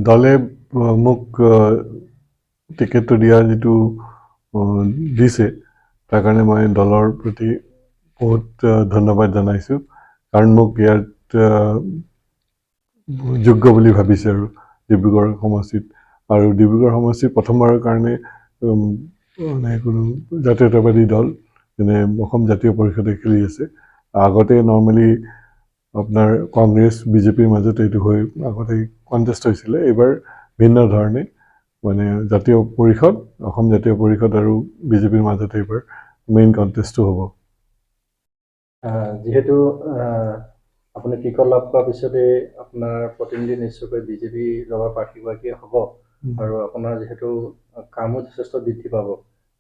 দলে মোক টিকেটটো দিয়া যিটো দিছে, তাৰ কাৰণে মই দলৰ প্ৰতি বহুত ধন্যবাদ জনাইছোঁ, কাৰণ মোক ইয়াত যোগ্য বুলি ভাবিছে আৰু ডিব্ৰুগড় সমষ্টিত। আৰু ডিব্ৰুগড় সমষ্টিত প্ৰথমবাৰৰ কাৰণে মানে কোনো জাতীয়তাবাদী দল, যেনে অসম জাতীয় পৰিষদে খেলি আছে। আগতে নৰ্মেলি আপোনাৰ কংগ্ৰেছ বিজেপিৰ মাজত এইটো হৈ আগতে কণ্টেষ্ট হৈছিলে। এইবাৰ ভিন্ন ধৰণে মানে জাতীয় পৰিষদ, অসম জাতীয় পৰিষদ আৰু বিজেপিৰ মাজত এইবাৰ মেইন কণ্টেষ্টটো হ'ব। যিহেতু আপুনি টিকট লাভ কৰাৰ পিছতে আপোনাৰ প্ৰতিনিধি নিশ্চয়কৈ বিজেপি দলৰ প্ৰাৰ্থীগৰাকীয়ে হ'ব আৰু আপোনাৰ যিহেতু কামো যথেষ্ট বৃদ্ধি পাব,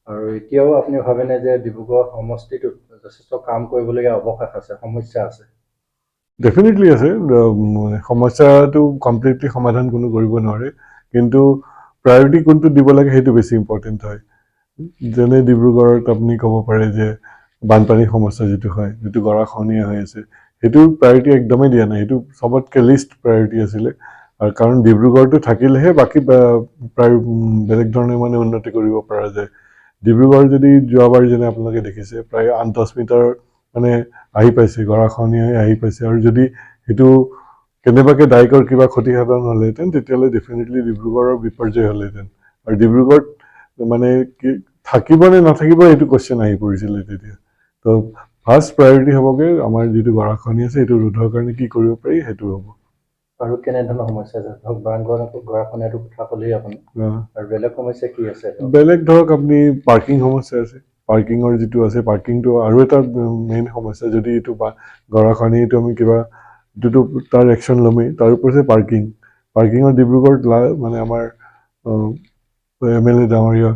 আৰু এতিয়াও আপুনি ভাবেনে যে ডিব্ৰুগড় সমষ্টিটোত যথেষ্ট কাম কৰিবলগীয়া অৱকাশ আছে, সমস্যা আছে? ডেফিনেটলি আছে। সমস্যাটো কমপ্লিটলি সমাধান কোনো কৰিব নোৱাৰে, কিন্তু প্ৰায়ৰিটি কোনটো দিব লাগে সেইটো বেছি ইম্পৰ্টেণ্ট হয়। যেনে ডিব্ৰুগড়ত আপুনি ক'ব পাৰে যে বানপানীৰ সমস্যা যিটো হয়, যিটো গৰাখহনীয়া হৈ আছে, সেইটো প্ৰায়ৰিটি একদমেই দিয়া নাই। সেইটো চবতকৈ লিষ্ট প্ৰায়ৰিটি আছিলে, আৰু কাৰণ ডিব্ৰুগড়টো থাকিলেহে বাকী প্ৰায় বেলেগ ধৰণে মানে উন্নতি কৰিব পৰা যায়। ডিব্ৰুগড় যদি যোৱাবাৰ যেনে আপোনালোকে দেখিছে, প্ৰায় 8-10 মিটাৰ মানে আহি পাইছে, গৰাখহনীয়া আহি পাইছে। আৰু যদি সেইটো কেনেবাকৈ ডাইকৰ কিবা ক্ষতিসাধন হ'লহেঁতেন, তেতিয়াহ'লে ডেফিনেটলি ডিব্ৰুগড়ৰ বিপৰ্যয় হ'লহেঁতেন। আৰু ডিব্ৰুগড়ত মানে কি থাকিব নে নাথাকিব সেইটো কুৱেশ্যন আহি পৰিছিলে তেতিয়া। তো ফাৰ্ষ্ট প্ৰায়ৰিটি হ'বগৈ আমাৰ যিটো গৰাখহনীয়া আছে, সেইটো ৰোধৰ কাৰণে কি কৰিব পাৰি সেইটো হ'ব। আৰু কেনেধৰণৰ সমস্যা আছে? ধৰক বান গৰাখহনীয়াটোৰ কথা ক'লেই আপুনি, আৰু বেলেগ সমস্যা কি আছে? বেলেগ ধৰক আপুনি পাৰ্কিং সমস্যা আছে। পাৰ্কিঙৰ যিটো আছে, পাৰ্কিংটো আৰু এটা মেইন সমস্যা। যদি এইটো বা গৰাখহনীয়াটো আমি কিবা এইটোতো তাৰ একশ্যন ল'মেই, তাৰ ওপৰতে পাৰ্কিং। পাৰ্কিঙৰ ডিব্ৰুগড়ত মানে আমাৰ এম এল এ ডাঙৰীয়া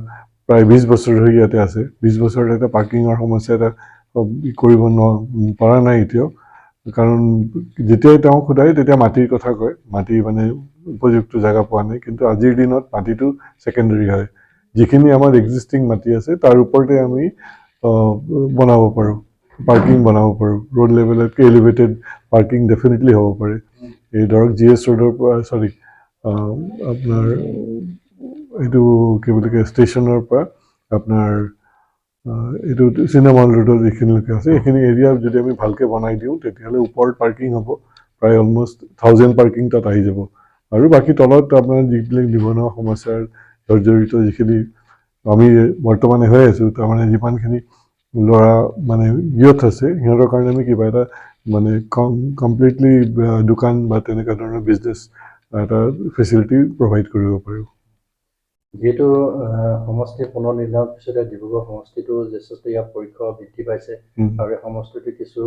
প্ৰায় 20 বছৰ ধৰি ইয়াতে আছে। 20 বছৰত এটা পাৰ্কিঙৰ সমস্যা এটা কৰিব পৰা নাই এতিয়াও। কাৰণ যেতিয়াই তেওঁক সোধায়, তেতিয়া মাটিৰ কথা কয়, মাটি মানে উপযুক্ত জেগা পোৱা নাই। কিন্তু আজিৰ দিনত মাটিটো ছেকেণ্ডেৰী হয়। যিখিনি আমাৰ এক্সিষ্টিং মাটি আছে, তাৰ ওপৰতে আমি বনাব পাৰোঁ, পাৰ্কিং বনাব পাৰোঁ। ৰোড লেভেলতকৈ এলিভেটেড পাৰ্কিং ডেফিনেটলি হ'ব পাৰে। এই ধৰক জি এছ ৰোডৰ পৰা, চৰি, আপোনাৰ এইটো কি বুলি কয়, ষ্টেচনৰ পৰা আপোনাৰ এইটো চিনেমা হল ৰোডত যিখিনিলৈকে আছে, এইখিনি এৰিয়া যদি আমি ভালকৈ বনাই দিওঁ, তেতিয়াহ'লে ওপৰত পাৰ্কিং হ'ব, প্ৰায় অলমষ্ট 1000 পাৰ্কিং তাত আহি যাব। আৰু বাকী তলত আপোনাৰ যিবিলাক নিবনুৱা সমস্যাৰ জৰ্জৰিত যিখিনি আমি বৰ্তমানে হৈ আছোঁ, তাৰমানে যিমানখিনি ল'ৰা মানে ইয়থ আছে, সিহঁতৰ কাৰণে আমি কিবা এটা মানে কমপ্লিটলি দোকান বা তেনেকুৱা ধৰণৰ বিজনেছ এটা ফেচিলিটি প্ৰভাইড কৰিব পাৰোঁ। যিহেতু সমষ্টি পুনৰ নিৰ্ধাৰণৰ পিছতে ডিব্ৰুগড় সমষ্টিটো যথেষ্ট ইয়াৰ পৰিসৰ বৃদ্ধি পাইছে আৰু এই সমষ্টিটো কিছু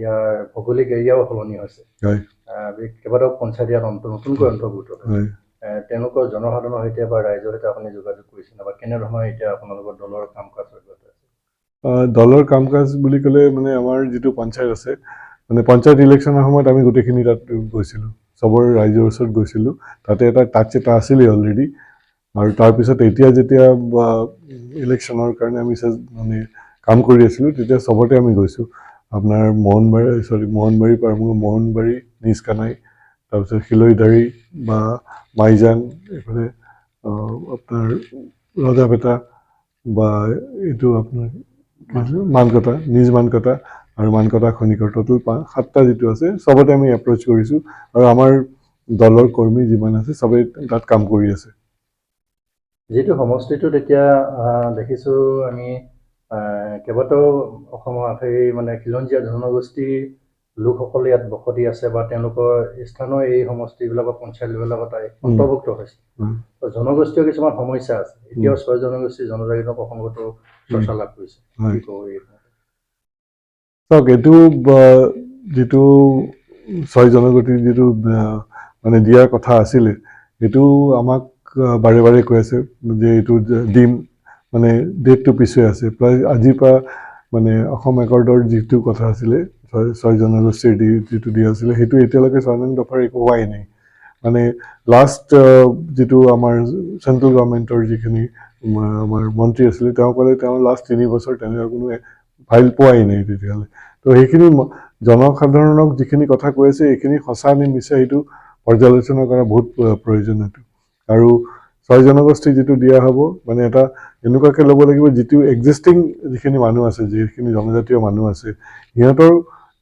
ইয়াৰ ভৌগোলিক এৰিয়াও সলনি হৈছে। কেইবাটাও পঞ্চায়ত ইয়াত নতুনকৈ অন্তৰ্ভুক্ত হৈছে। তেওঁলোকৰ জনসাধাৰণৰ সৈতে বা ৰাইজৰ সৈতে আপুনি যোগাযোগ কৰিছে বা কেনেধৰণৰ এতিয়া আপোনালোকৰ দলৰ কাম কাজ অব্যাহত আছে? দলৰ কাম কাজ বুলি ক'লে মানে আমাৰ যিটো পঞ্চায়ত আছে, মানে পঞ্চায়ত ইলেকশ্যনৰ সময়ত আমি গোটেইখিনি তাত গৈছিলোঁ, চবৰ ৰাইজৰ ওচৰত গৈছিলোঁ। তাতে এটা টাচ এটা আছিলেই অলৰেডি। আৰু তাৰপিছত এতিয়া যেতিয়া ইলেকশ্যনৰ কাৰণে আমি মানে কাম কৰি আছিলোঁ, তেতিয়া চবতে আমি গৈছোঁ। আপোনাৰ মোহনবাৰী, চৰি, মোহনবাৰীৰ পৰা আৰম্ভ কৰি মোহনবাৰী, নিজ কানাই, তাৰপিছত শিলৈদাৰী বা মাইজান, এইফালে আপোনাৰ ৰজাপেটা বা এইটো আপোনাৰ কি আছিলে, মানকটা, নিজ মানকটা আৰু মানকটা খনিকৰ, ট'টেল 7টা যিটো আছে, চবতে আমি এপ্ৰ'চ কৰিছোঁ। আৰু আমাৰ দলৰ কৰ্মী যিমান আছে, চবেই তাত কাম কৰি আছে। যিহেতু সমষ্টিটোত এতিয়া দেখিছোঁ আমি কেইবাটাও অসমৰ সেই মানে খিলঞ্জীয়া জনগোষ্ঠীৰ লোকসকল ইয়াত বসতি আছে বা তেওঁলোকৰ স্থানৰ এই সমষ্টিবিলাকৰ পঞ্চায়তবিলাকত অন্তৰ্ভুক্ত হৈছে। তো জনগোষ্ঠীয় কিছুমান সমস্যা আছে। এতিয়াও ছয় জনগোষ্ঠীৰ জনজাগৃত প্ৰসংগটো চৰ্চা লাভ কৰিছে। কি ক'ব এই? চাওক, এইটো যিটো ছয় জনগোষ্ঠীৰ যিটো মানে দিয়াৰ কথা আছিলে, সেইটো আমাক বাৰে বাৰে কৈ আছে যে এইটো দিম, মানে ডেটটো পিছুৱাই আছে। প্ৰায় আজিৰ পৰা মানে অসম একৰ্ডৰ যিটো কথা আছিলে, ছয় জনগোষ্ঠীৰ যিটো দিয়া আছিলে, সেইটো এতিয়ালৈকে 6 নং দফাৰ একো হোৱাই নাই। মানে লাষ্ট যিটো আমাৰ চেণ্ট্ৰেল গভৰ্ণমেণ্টৰ যিখিনি আমাৰ মন্ত্ৰী আছিলে, তেওঁ ক'লে তেওঁ লাষ্ট 3 বছৰ তেনেকুৱা কোনো ফাইল পোৱাই নাই। তেতিয়াহ'লে তো সেইখিনি জনসাধাৰণক যিখিনি কথা কৈ আছে, এইখিনি সঁচা নে মিছা, সেইটো পৰ্যালোচনা কৰা বহুত প্ৰয়োজন এইটো। আৰু 6 জনগোষ্ঠী যিটো দিয়া হ'ব, মানে এটা এনেকুৱাকৈ ল'ব লাগিব যিটো এক্সিষ্টিং যিখিনি মানুহ আছে, যিখিনি জনজাতীয় মানুহ আছে, সিহঁতৰ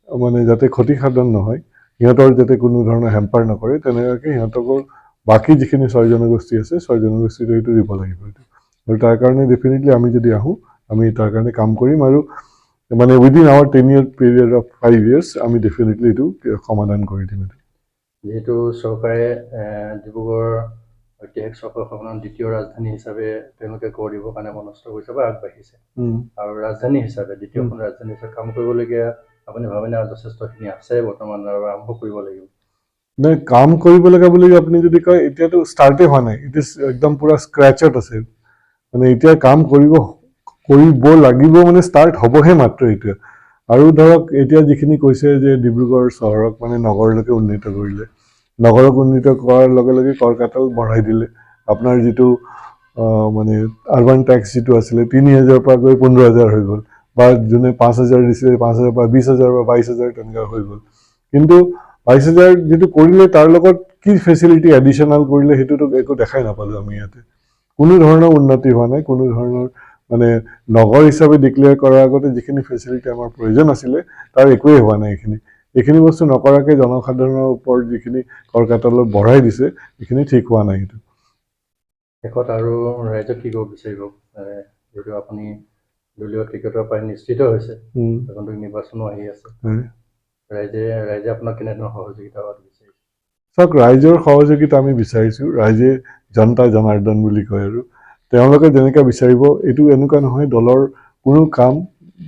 মানে যাতে ক্ষতি সাধন নহয়, সিহঁতৰ যাতে কোনো ধৰণৰ হেম্পাৰ নকৰে, তেনেকুৱাকৈ সিহঁতকো বাকী যিখিনি 6 জনগোষ্ঠী আছে, 6 জনগোষ্ঠীটো সেইটো দিব লাগিব এইটো। আৰু তাৰ কাৰণে ডেফিনেটলি আমি যদি আহোঁ, আমি তাৰ কাৰণে কাম কৰিম। আৰু মানে within our 10 year period of 5 years আমি ডেফিনেটলি এইটো সমাধান কৰি দিম এইটো। যিহেতু চৰকাৰে ডিব্ৰুগড় ঐতিহাসিক চহৰখনৰ দ্বিতীয় ৰাজধানী হিচাপে তেওঁলোকে গঢ় দিবৰ কাৰণে মনস্থ কৰিছে বা আগবাঢ়িছে, আৰু ৰাজধানী হিচাপে, দ্বিতীয়খন ৰাজধানী হিচাপে কাম কৰিবলগীয়া আপুনি ভাবেনে আৰু যথেষ্টখিনি আছে বৰ্তমান আৰু আৰম্ভ কৰিব লাগিব? নাই, কাম কৰিব লগা বুলি আপুনি যদি কয়, এতিয়াতো ষ্টাৰ্টেই হোৱা নাই। It is একদম পূৰা স্ক্ৰেচত আছে। মানে এতিয়া কাম কৰিব কৰিব লাগিব, মানে ষ্টাৰ্ট হ'বহে মাত্ৰ এতিয়া। আৰু ধৰক এতিয়া যিখিনি কৈছে যে ডিব্ৰুগড় চহৰক মানে নগৰলৈকে উন্নীত কৰিলে, নগৰক উন্নীত কৰাৰ লগে লগে কৰ কাটল বঢ়াই দিলে। আপোনাৰ যিটো মানে আৰবান টেক্স যিটো আছিলে, 3000ৰ পৰা গৈ 15,000 হৈ গ'ল, বা যোনে 5000 দিছিলে, 5000 পৰা 20,000 বা 22,000 তেনেকুৱা হৈ গ'ল। কিন্তু 22,000 যিটো কৰিলে, তাৰ লগত কি ফেচিলিটি এডিশ্যনেল কৰিলে, সেইটোতো একো দেখাই নাপালোঁ আমি। ইয়াতে কোনো ধৰণৰ উন্নতি হোৱা নাই। কোনো ধৰণৰ মানে নগৰ হিচাপে ডিক্লেয়াৰ কৰাৰ আগতে যিখিনি ফেচিলিটি আমাৰ প্ৰয়োজন আছিলে, তাৰ একোৱেই হোৱা নাই। এইখিনি বস্তু নকৰাকৈ জনসাধাৰণৰ ওপৰত যিখিনি কৰ কাটলত বঢ়াই দিছে, এইখিনি ঠিক হোৱা নাই সেইটো। শেষত আৰু ৰাইজক কি ক'ব বিচাৰিব? যিহেতু আপুনি দলীয় টিকটৰ পৰাই নিশ্চিত হৈছে, আগন্তুক নিৰ্বাচনো আহি আছে, ৰাইজে আপোনাক কেনেধৰণৰ সহযোগিতা হোৱাটো বিচাৰিছে? চাওক, ৰাইজৰ সহযোগিতা আমি বিচাৰিছোঁ। ৰাইজে জনতা জনাৰ্দন বুলি কয় আৰু তেওঁলোকে যেনেকৈ বিচাৰিব। এইটো এনেকুৱা নহয়, দলৰ কোনো কাম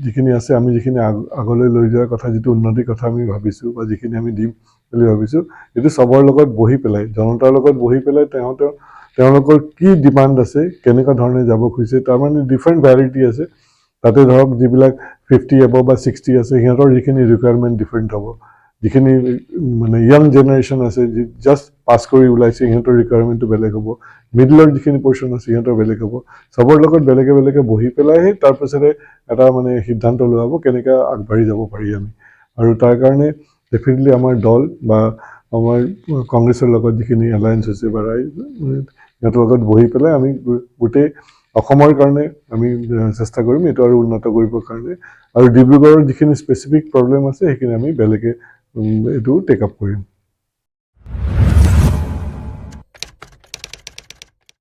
যিখিনি আছে, আমি যিখিনি আগলৈ লৈ যোৱাৰ কথা, যিটো উন্নতিৰ কথা আমি ভাবিছোঁ বা যিখিনি আমি দিম বুলি ভাবিছোঁ, এইটো চবৰ লগত বহি পেলাই, জনতাৰ লগত বহি পেলাই, তেওঁলোকৰ কি ডিমাণ্ড আছে, কেনেকুৱা ধৰণে যাব খুজিছে, তাৰমানে ডিফাৰেণ্ট ভেৰাইটি আছে তাতে। ধৰক যিবিলাক 50 এব' বা 60 আছে, সিহঁতৰ যিখিনি ৰিকুৱাৰমেণ্ট ডিফাৰেণ্ট হ'ব। যিখিনি মানে য়াং জেনেৰেশ্যন আছে, যি জাষ্ট পাছ কৰি ওলাইছে, সিহঁতৰ ৰিকুৱাৰমেণ্টটো বেলেগ হ'ব। মিডলৰ যিখিনি পৰ্চন আছে, সিহঁতৰ বেলেগ হ'ব। চবৰ লগত বেলেগে বেলেগে বহি পেলাইহে তাৰপিছতে এটা মানে সিদ্ধান্ত লোৱা হ'ব কেনেকৈ আগবাঢ়ি যাব পাৰি আমি। আৰু তাৰ কাৰণে ডেফিনেটলি আমাৰ দল বা আমাৰ কংগ্ৰেছৰ লগত যিখিনি এলায়েন্স হৈছে বা ৰাইজ, সিহঁতৰ লগত বহি পেলাই আমি গোটেই অসমৰ কাৰণে আমি চেষ্টা কৰিম এইটো আৰু উন্নত কৰিবৰ কাৰণে। আৰু ডিব্ৰুগড়ৰ যিখিনি স্পেচিফিক প্ৰব্লেম আছে, সেইখিনি আমি বেলেগে এইটো টেক আপ কৰিম।